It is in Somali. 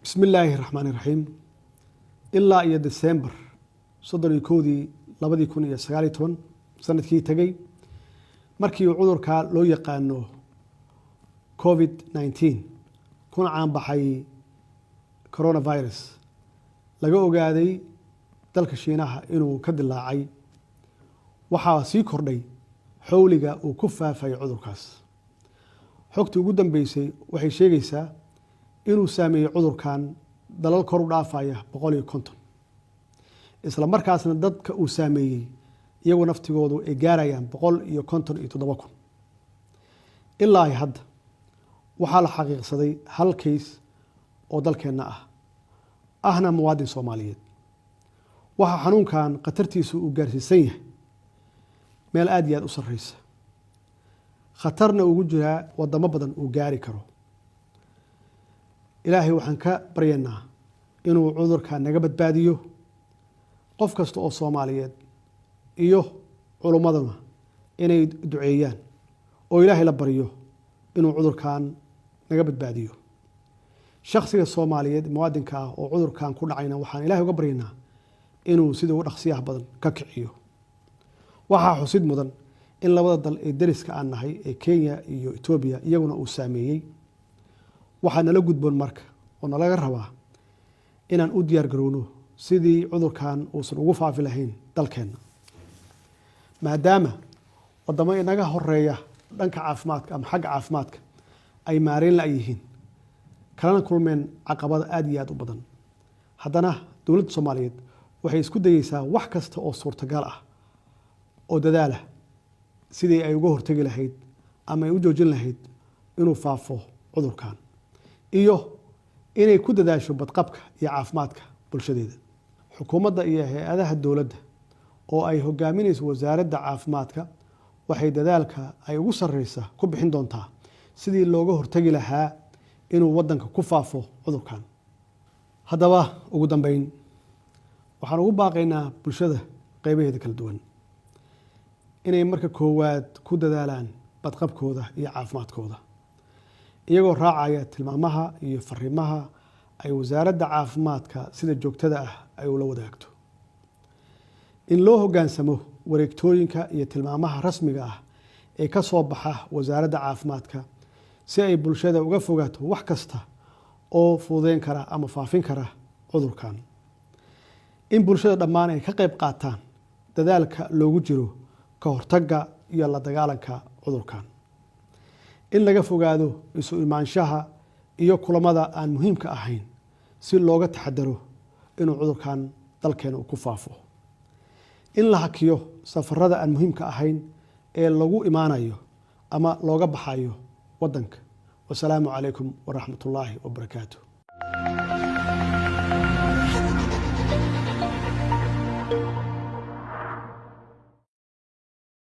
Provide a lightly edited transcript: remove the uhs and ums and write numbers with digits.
Bismi illaahi raxmaani raxiim. Ilaa iyo December 31-dii 2019, sanadkii tegey, markii uu cudurka loo yaqaano COVID-19, kuna caanbaxay coronavirus, laga ogaaday dalka Shiinaha inuu ka dilaacay, waxaa sii kordhay xowliga uu ku faafay cudurkaas. Xogtii ugu dambeysay waxay sheegaysaa inuu saameeyey cudurkan dalal kor u dhaafaya 150, isla markaasna dadka uu saameeyey iyagu naftigoodu ay gaarayaan 157,000. Ilaa hadda waxaa la xaqiiqsaday hal case oo dalkeenna ah, ahna muwaadin Soomaaliyeed. Waxaa xanuunkan khatartiisu uu gaarsiisan yahay meel aad iyo aad u sarreysa, khatarna ugu jiraa wadamo badan uu gaari karo. Ilaahay waxaan ka baryaynaa inuu cudurka naga badbaadiyo. Qof kasta oo Soomaaliyeed iyo culummaduna inay duceeyaan oo Ilaahay la baryo inuu cudurkan naga badbaadiyo. Shaksiga Soomaaliyeed muwaadinka ah oo cudurkan ku dhacayna, waxaan Ilahay uga baryaynaa inuu sida ugu dhaqsiyaha badan ka kiciyo. Waxaa xusid mudan in labada dal ee deriska aan nahay ee Kenya iyo Etoobiya iyaguna uu saameeyey. Waxaa nala gudboon marka oo nalaga rabaa inaan u diyaar garowno sidii cudurkan uusan ugu faafi lahayn dalkeenna, maadaama wadamo inaga horeeya dhanka caafimaadka ama xagga caafimaadka ay maareyn la-yihiin, kalana kulmeen caqabada aada iyo aada u badan. Haddana dowladda Soomaaliyeed waxay isku dayeysaa wax kasta oo suurtagal ah oo dadaalah sidii ay uga hortegi lahayd ama ay u joojin lahayd inuu faafo cudurkan, iyo inay ku dadaasho badqabka iyo caafimaadka bulshadeeda. Xukuumadda iyo hay-adaha dowladda oo ay hogaaminayso Wasaaradda Caafimaadka waxay dadaalka ay ugu sarreysa ku bixin doontaa sidii looga hortegi lahaa inuu waddanka ku faafo cudurkan. Haddaba, ugu dambeyn, waxaan ugu baaqaynaa bulshada qeybaheeda kala duwan inay marka koowaad ku dadaalaan badqabkooda iyo caafimaadkooda, iyagoo raacaya tilmaamaha iyo fariimaha ay Wasaaradda Caafimaadka sida joogtada ah ay ula wadaagto, in loo hoggaansamo wareegtooyinka iyo tilmaamaha rasmiga ah ee ka soo baxa Wasaaradda Caafimaadka, si ay bulshada uga fogaato wax kasta oo fududeyn kara ama faafin kara cudurkan, in bulshada dhammaan ay ka qayb qaataan dadaalka loogu jiro ka hortagga iyo la dagaalanka cudurkan, in laga fogaado isu imaanshaha iyo kulamada aan muhiimka ahayn si looga taxadaro inuu cudurkan dalkeena uu ku faafo, in la hakiyo safarada aan muhiimka ahayn ee lagu imaanayo ama looga baxayo waddanka. Wasalaamu calaykum waraxmat ullaahi wabarakaatu.